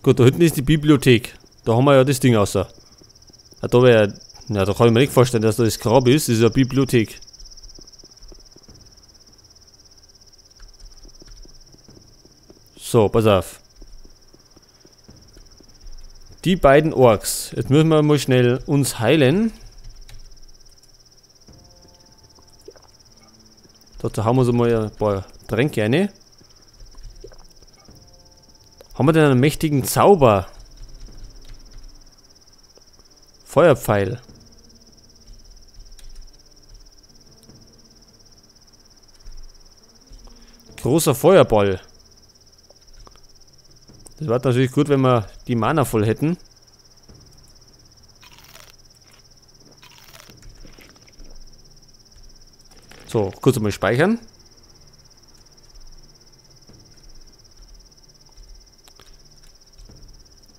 Gut, da hinten ist die Bibliothek. Da haben wir ja das Ding außer. Ja, da wäre. Ja, da kann ich mir nicht vorstellen, dass da das Grab ist. Das ist ja eine Bibliothek. So, pass auf. Die beiden Orks. Jetzt müssen wir mal schnell uns heilen. Dazu hauen wir uns mal ein paar Tränke rein. Haben wir denn einen mächtigen Zauber? Feuerpfeil. Großer Feuerball. Das wäre natürlich gut, wenn wir die Mana voll hätten. So, kurz einmal speichern.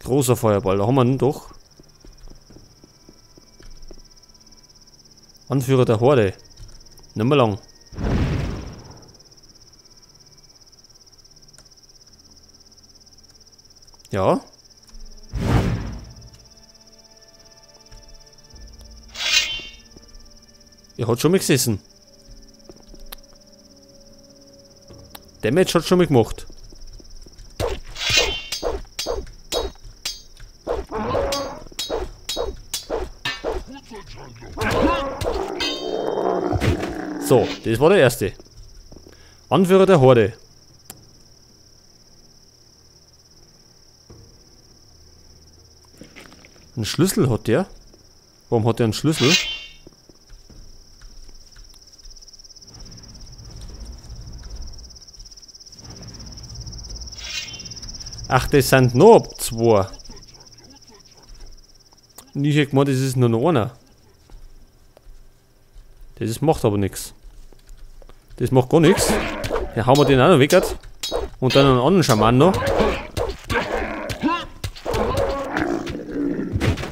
Großer Feuerball, da haben wir ihn doch. Anführer der Horde. Nicht mehr lang. Ja. Er hat schon mal gesessen. Damage hat schon mal gemacht. So, das war der erste. Anführer der Horde. Einen Schlüssel hat der? Warum hat der einen Schlüssel? Ach, das sind noch zwei. Und ich hätte gemeint, das ist nur noch einer. Das macht aber nichts. Das macht gar nichts. Ja, hauen wir den auch noch weg. Und dann einen anderen Schaman noch.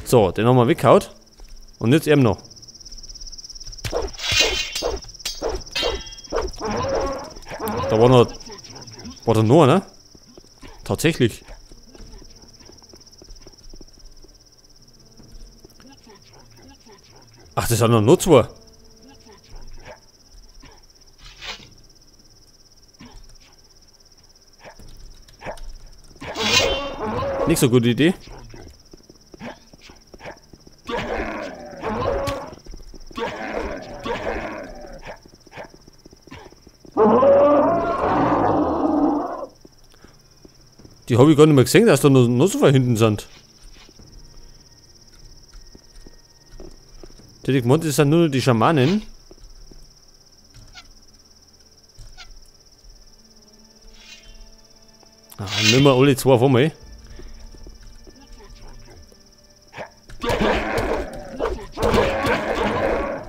So, den haben wir weggehauen. Und jetzt eben noch. Da war noch. War da noch einer? Tatsächlich. Ach, das sind noch zwei. Nicht so gute Idee. Die habe ich gar nicht mehr gesehen, dass da noch so weit hinten sind. Die hätte ich gemeint, das sind nur noch die Schamanen. Ah, nehmen wir alle zwei auf einmal.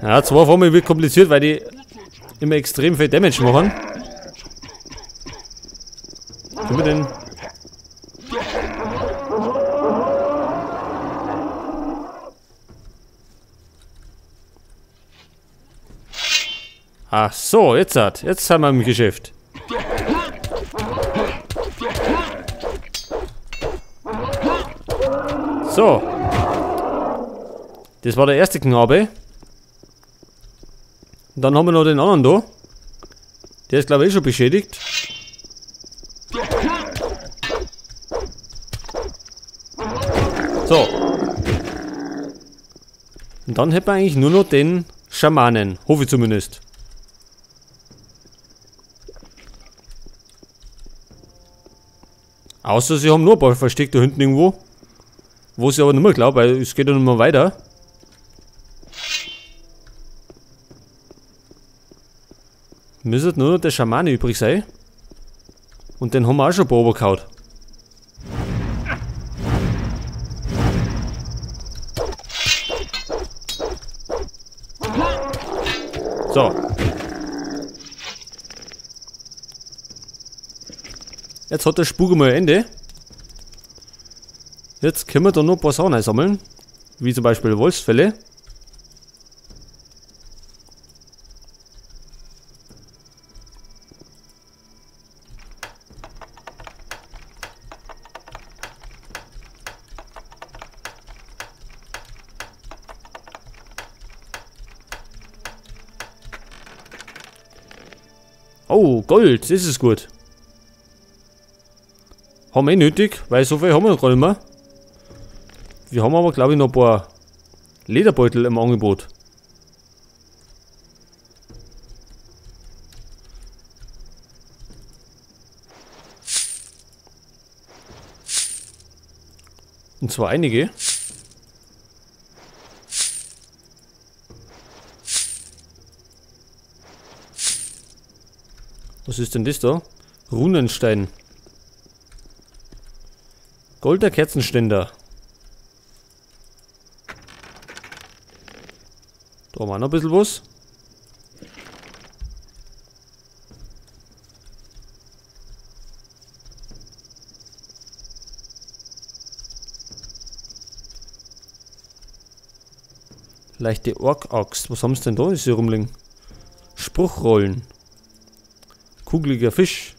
Ja, zwei auf einmal wird kompliziert, weil die immer extrem viel Damage machen. Können wir denn... Ach so, jetzt sind wir im Geschäft. So. Das war der erste Knabe. Und dann haben wir noch den anderen da. Der ist, glaube ich, schon beschädigt. So. Und dann hätten wir eigentlich nur noch den Schamanen. Hoffe ich zumindest. Außer sie haben nur ein paar versteckt da hinten irgendwo. Wo ich aber nicht mehr glaube, weil es geht ja nicht mehr weiter. Müsste nur noch der Schamane übrig sein. Und den haben wir auch schon ein paar runtergehauen. So. Jetzt hat der Spuk mal ein Ende. Jetzt können wir da noch ein paar Sachen einsammeln. Wie zum Beispiel Wolfsfelle. Oh, Gold, das ist gut. Haben wir eh nötig, weil so viel haben wir noch gar nicht mehr. Wir haben aber, glaube ich, noch ein paar Lederbeutel im Angebot. Und zwar einige. Was ist denn das da? Runenstein. Goldener Kerzenständer. Da haben wir auch noch ein bisschen was. Leichte Ork-Axt. Was haben sie denn da? Ist hier rumliegen? Spruchrollen. Kugeliger Fisch.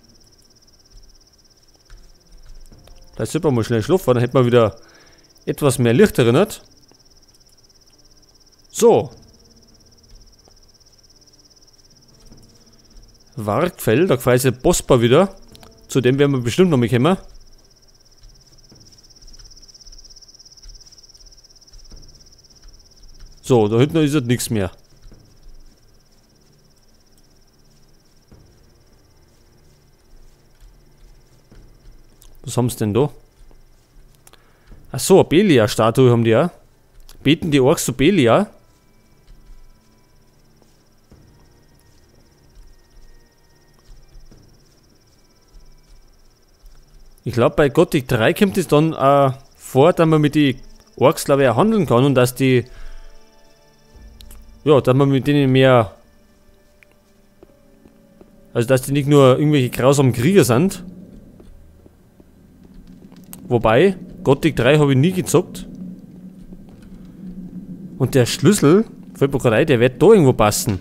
Da sollte man mal schnell schlafen, dann hätten wir wieder etwas mehr Licht erinnert. So. Wargfell, da gefällt sich Bosper wieder. Zu dem werden wir bestimmt noch mal kommen. So, da hinten ist jetzt nichts mehr. Was haben sie denn da? Achso, eine Belia-Statue haben die auch. Beten die Orks zu Belia? Ich glaube, bei Gothic 3 kommt es dann vor, dass man mit den Orks, glaube ich, auch handeln kann und dass die... Ja, dass man mit denen mehr... Also, dass die nicht nur irgendwelche grausamen Krieger sind. Wobei, Gothic 3 habe ich nie gezockt. Und der Schlüssel, fällt mir gerade ein, der wird da irgendwo passen.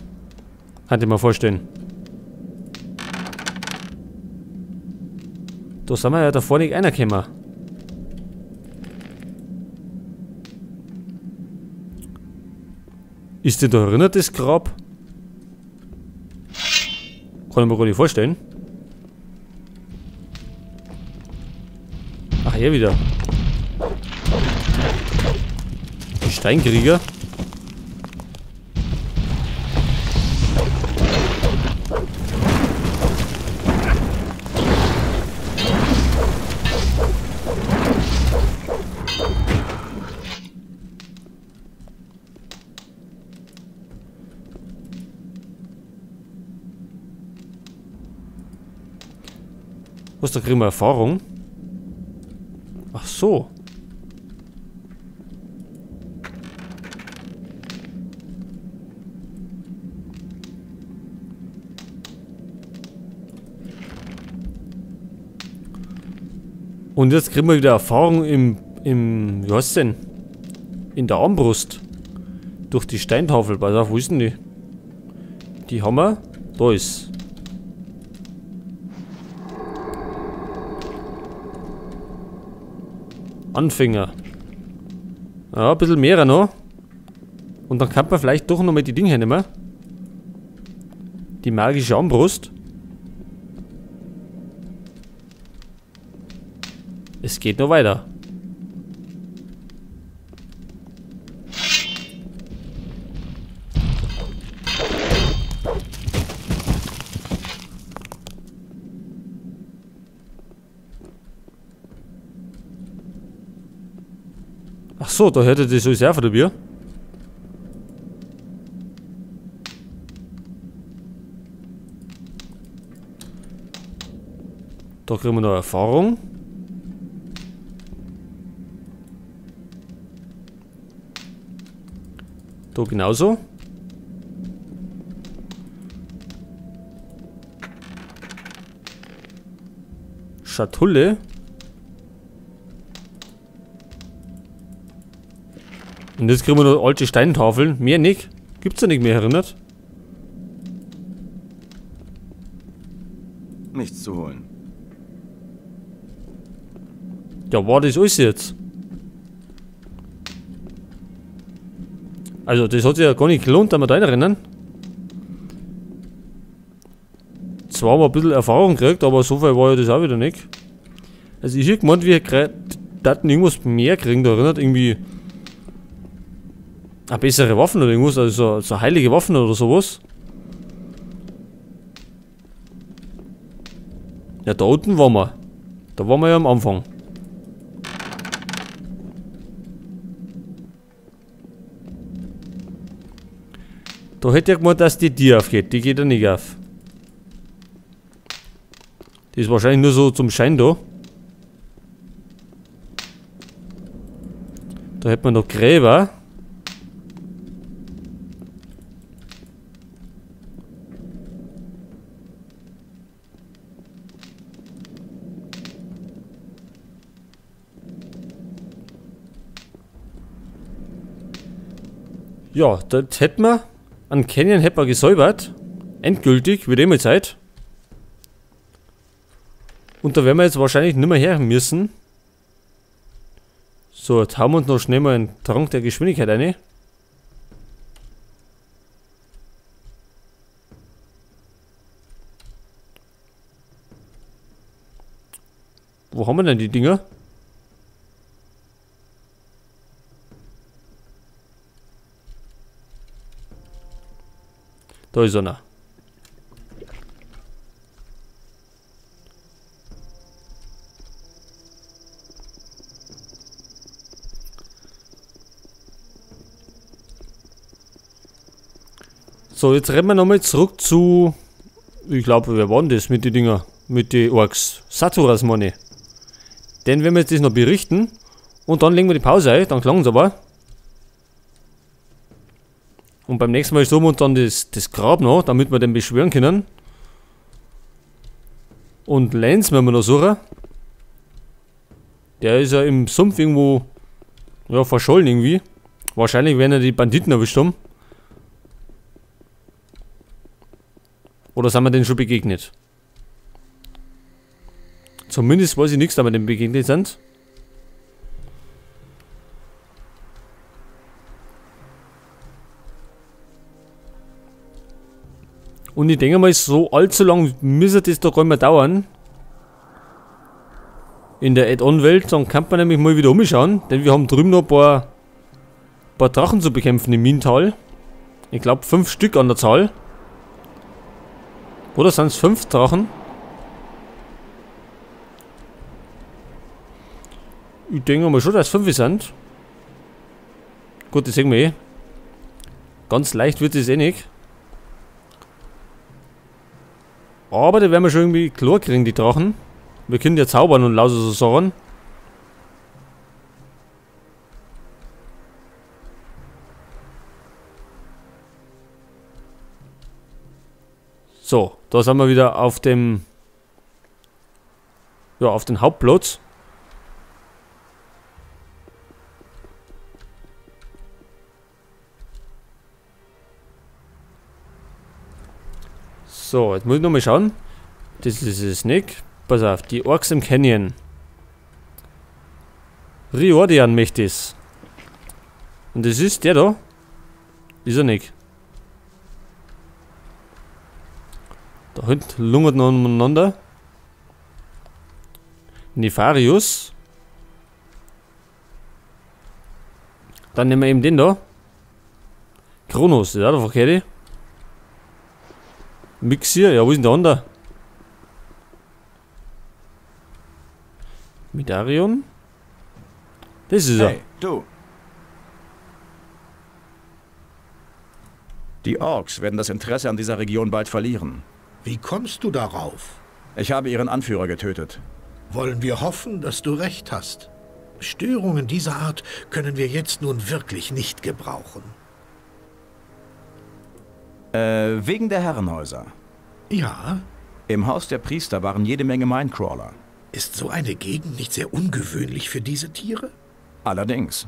Kann ich mir vorstellen. Da sind wir ja davor nicht reingekommen. Ist denn da erinnert das Grab? Kann ich mir gar nicht vorstellen. Ach, hier wieder. Die Steinkrieger. Was, da kriegen wir Erfahrung? Ach so. Und jetzt kriegen wir wieder Erfahrung im, wie heißt's denn? In der Armbrust. Durch die Steintafel. Pass auf, wo ist denn die? Die haben wir. Da ist. Anfänger. Ja, ein bisschen mehr noch. Und dann kann man vielleicht doch noch mal die Dinge hernehmen. Die magische Armbrust. Es geht noch weiter. Ach so, da hört ihr das alles auch von der Bier. Da kriegen wir noch Erfahrung. Da genauso. Schatulle. Und jetzt kriegen wir noch alte Steintafeln. Mehr nicht. Gibt's ja nicht mehr, erinnert? Nichts zu holen. Ja, war das alles jetzt? Also, das hat sich ja gar nicht gelohnt, da wir da reinrennen. Zwar haben wir ein bisschen Erfahrung gekriegt, aber so viel war ja das auch wieder nicht. Also ich hätte gemeint, wir hätten irgendwas mehr kriegen, da erinnert irgendwie eine bessere Waffen oder irgendwas, also so heilige Waffen oder sowas. Ja, da unten waren wir. Da waren wir ja am Anfang. Da hätte ich gemeint, dass die Tür aufgeht. Die geht ja nicht auf. Die ist wahrscheinlich nur so zum Schein da. Da hätte man noch Gräber. Ja, das hätten wir. An Canyon hätten wir gesäubert. Endgültig, wird immer Zeit. Und da werden wir jetzt wahrscheinlich nicht mehr her müssen. So, jetzt hauen wir uns noch schnell mal einen Trank der Geschwindigkeit rein. Wo haben wir denn die Dinger? Da ist einer. So, jetzt rennen wir nochmal zurück zu... Ich glaube, wer war denn das mit den Dinger? Mit den Orks. Saturas, meine ich. Den werden wir jetzt das noch berichten. Und dann legen wir die Pause ein, dann klang's aber. Und beim nächsten Mal suchen wir uns dann das Grab noch, damit wir den beschwören können. Und Lance werden wir noch suchen. Der ist ja im Sumpf irgendwo, ja, verschollen irgendwie. Wahrscheinlich werden ja die Banditen erwischt haben. Oder sind wir denen schon begegnet? Zumindest weiß ich nichts, dass wir denen begegnet sind. Und ich denke mal, so allzu lang müsste das doch gar nicht mehr dauern. In der Add-on-Welt, dann kann man nämlich mal wieder umschauen, denn wir haben drüben noch ein paar Drachen zu bekämpfen im Minental. Ich glaube 5 Stück an der Zahl. Oder sind es 5 Drachen? Ich denke mal schon, dass es 5 sind. Gut, das sehen wir eh. Ganz leicht wird es eh nicht. Aber da werden wir schon irgendwie klar kriegen, die Drachen. Wir können ja zaubern und lauter so Sachen. So, da sind wir wieder auf dem... Ja, auf dem Hauptplatz. So, jetzt muss ich nochmal schauen. Das ist es nicht. Pass auf, die Orks im Canyon. Riordan möchte es. Und das ist der da. Ist er nicht. Da hinten lungert noch umeinander. Nefarius. Dann nehmen wir eben den da. Kronos, ja, der verkehrte. Mixir, ja, wo ist denn der andere? Midarion? Das ist er. Hey, du. Die Orks werden das Interesse an dieser Region bald verlieren. Wie kommst du darauf? Ich habe ihren Anführer getötet. Wollen wir hoffen, dass du recht hast. Störungen dieser Art können wir jetzt nun wirklich nicht gebrauchen. Wegen der Herrenhäuser. Ja? Im Haus der Priester waren jede Menge Minecrawler. Ist so eine Gegend nicht sehr ungewöhnlich für diese Tiere? Allerdings.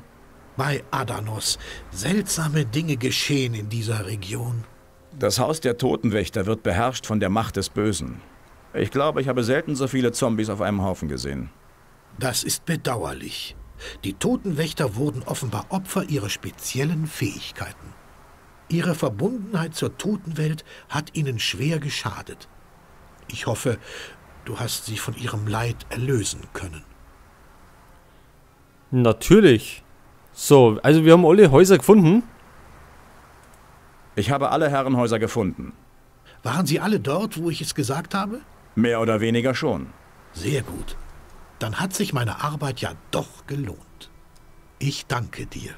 Bei Adanos, seltsame Dinge geschehen in dieser Region. Das Haus der Totenwächter wird beherrscht von der Macht des Bösen. Ich glaube, ich habe selten so viele Zombies auf einem Haufen gesehen. Das ist bedauerlich. Die Totenwächter wurden offenbar Opfer ihrer speziellen Fähigkeiten. Ihre Verbundenheit zur Totenwelt hat ihnen schwer geschadet. Ich hoffe, du hast sie von ihrem Leid erlösen können. Natürlich. So, also wir haben alle Häuser gefunden. Ich habe alle Herrenhäuser gefunden. Waren sie alle dort, wo ich es gesagt habe? Mehr oder weniger schon. Sehr gut. Dann hat sich meine Arbeit ja doch gelohnt. Ich danke dir.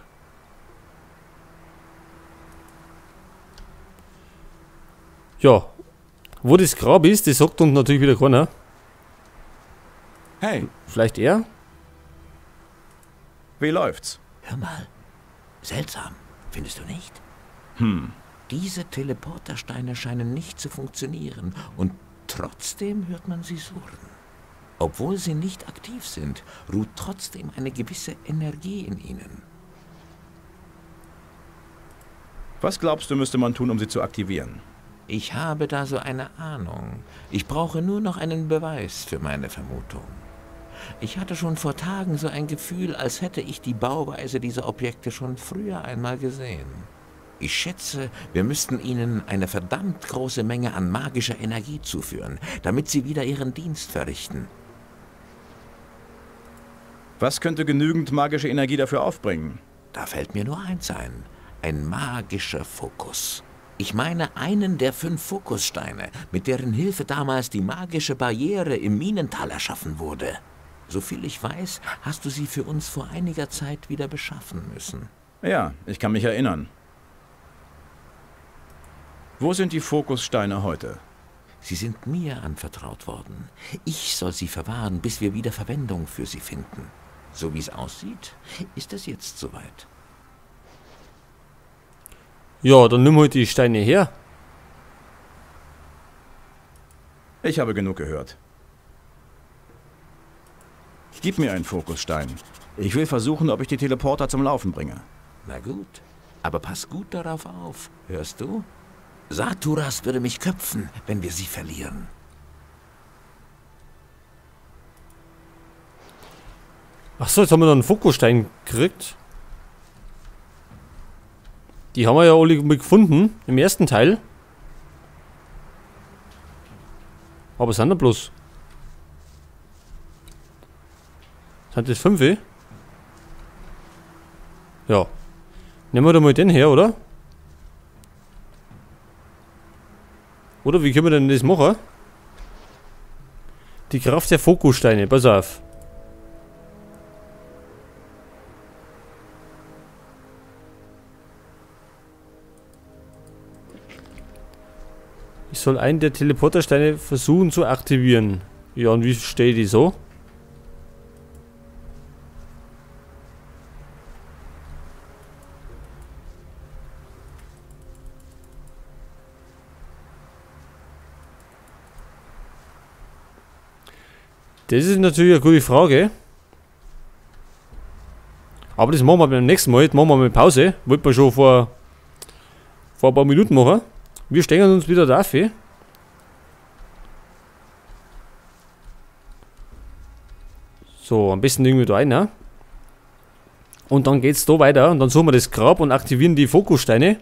Ja, wo das Grab ist, das sagt uns natürlich wieder keiner. Hey. Vielleicht er? Wie läuft's? Hör mal. Seltsam, findest du nicht? Hm. Diese Teleportersteine scheinen nicht zu funktionieren und trotzdem hört man sie surren. Obwohl sie nicht aktiv sind, ruht trotzdem eine gewisse Energie in ihnen. Was glaubst du, müsste man tun, um sie zu aktivieren? Ich habe da so eine Ahnung. Ich brauche nur noch einen Beweis für meine Vermutung. Ich hatte schon vor Tagen so ein Gefühl, als hätte ich die Bauweise dieser Objekte schon früher einmal gesehen. Ich schätze, wir müssten ihnen eine verdammt große Menge an magischer Energie zuführen, damit sie wieder ihren Dienst verrichten. Was könnte genügend magische Energie dafür aufbringen? Da fällt mir nur eins ein. Ein magischer Fokus. Ich meine einen der 5 Fokussteine, mit deren Hilfe damals die magische Barriere im Minental erschaffen wurde. Soviel ich weiß, hast du sie für uns vor einiger Zeit wieder beschaffen müssen. Ja, ich kann mich erinnern. Wo sind die Fokussteine heute? Sie sind mir anvertraut worden. Ich soll sie verwahren, bis wir wieder Verwendung für sie finden. So wie es aussieht, ist es jetzt soweit. Ja, dann nimm halt die Steine her. Ich habe genug gehört. Gib mir einen Fokusstein. Ich will versuchen, ob ich die Teleporter zum Laufen bringe. Na gut, aber pass gut darauf auf, hörst du? Saturas würde mich köpfen, wenn wir sie verlieren. Ach so, jetzt haben wir noch einen Fokusstein gekriegt. Die haben wir ja alle gefunden im ersten Teil. Aber es sind da bloß. Sind das 5? Ja. Nehmen wir da mal den her, oder? Oder wie können wir denn das machen? Die Kraft der Fokussteine, pass auf. Ich soll einen der Teleportersteine versuchen zu aktivieren. Ja, und wie steht die so? Das ist natürlich eine gute Frage. Aber das machen wir beim nächsten Mal. Jetzt machen wir mal Pause. Wollten wir schon vor ein paar Minuten machen. Wir stellen uns wieder dafür. So, am besten irgendwie da rein, ne? Und dann geht's da weiter. Und dann suchen wir das Grab und aktivieren die Fokussteine.